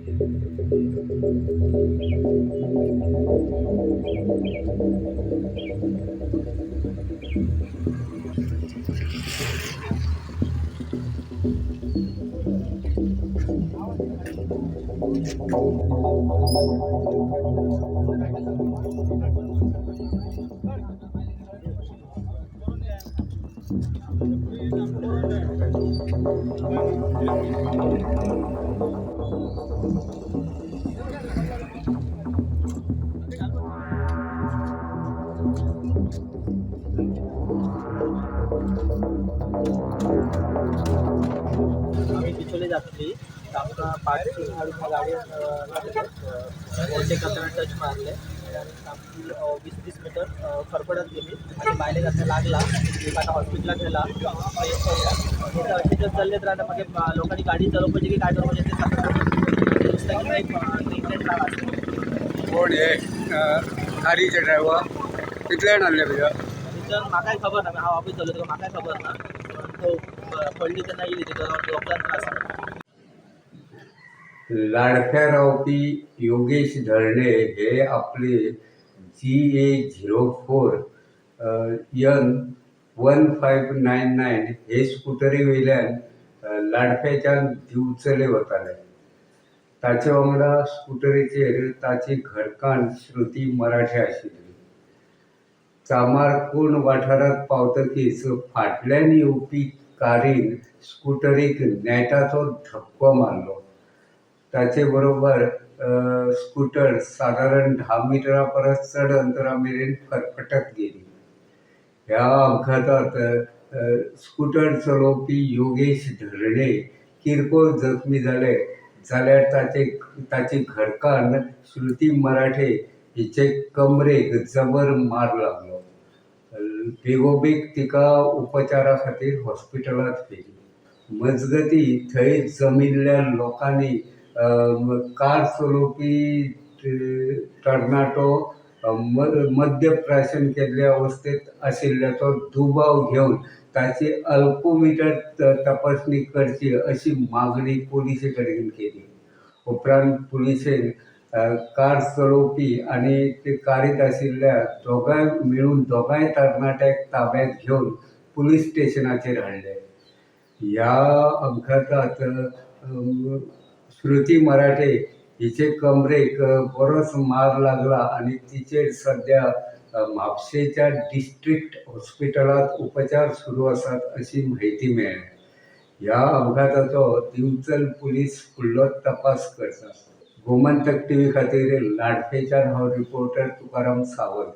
आमी बिचोले जातली आमकां पार्किंग हाडून गाडयेन ओवरटेक करतना टच मारले आनी सामकी 20-30 मिटर खरपडत गेली आनी बायलेक आतां लागला. तिका आतां हॉस्पिटलाक व्हेला. अशें जर चल्लेत रावता मागीर लोकांनी गाडी चलोवपाची की काय करपाचें तें सांगता. दिसता की एक ट्रिटमेंट कार आसा. कोण हे कारीचे ड्रायव्हर कितले जाण आसले तुज्या? थंयच्यान म्हाकाय खबर ना, हांव ऑफीस चलयता, म्हाकाय खबर ना. पण तो पडली तेन्ना येयली तिका डॉक्टरान त्रास जालो. लाडक्या रावपी योगेश धरणे हे आपले GA 04 N 1599 हे स्कुटरी वयल्यान लाडक्याच्यान दिवचले वताले. ताचे वांगडा स्कुटरीचेर ताची घरकान्न श्रुती मराठे आशिल्ली. चामारकोण वाठारांत पावतकीच फाटल्यान येवपी कारीन स्कुटरीक नेटाचो धपको मारलो. ताचे बरोबर स्कुटर सादारण 10 मिटरां परस चड अंतरा मेरेन फरफटत गेली. ह्या अपघातांत स्कुटर चलोवपी योगेश धरणे किरकोळ जखमी जाले, जाल्यार ताची घरकान्न श्रुती मराठे हिचे कमरेक जबर मार लागलो. बेगोबेग तिका उपचारा खातीर हॉस्पिटलांत व्हेली. मजगती थंय जमिल्ल्या लोकांनी कार चलोवपी तरणाटो मद्यप्राशन केल्ले अवस्थेंत आशिल्ल्याचो दुबाव घेवन ताची अल्कोमिटर तपासणी करची अशी मागणी पुलिसे कडेन केली. उपरांत पुलिसेन कार चलोवपी आनी ते कारींत आशिल्ल्या दोगांय मेळून दोगांय तरणाट्याक ताब्यांत घेवन पुलीस स्टेशनाचेर हाडले. ह्या अपघातांत श्रुती मराठे हिचे कमरेक बरोच मार लागला आनी तिचेर सद्या म्हापशेच्या डिस्ट्रिक्ट हॉस्पिटलांत उपचार सुरू आसात अशी म्हायती मेळ्ळ्या. ह्या अपघाताचो दिवचल पुलीस फुडलो तपास करतात. गोमंतक टीव्ही खातीर लाडफेच्यान हांव रिपोर्टर तुकाराम सावंत.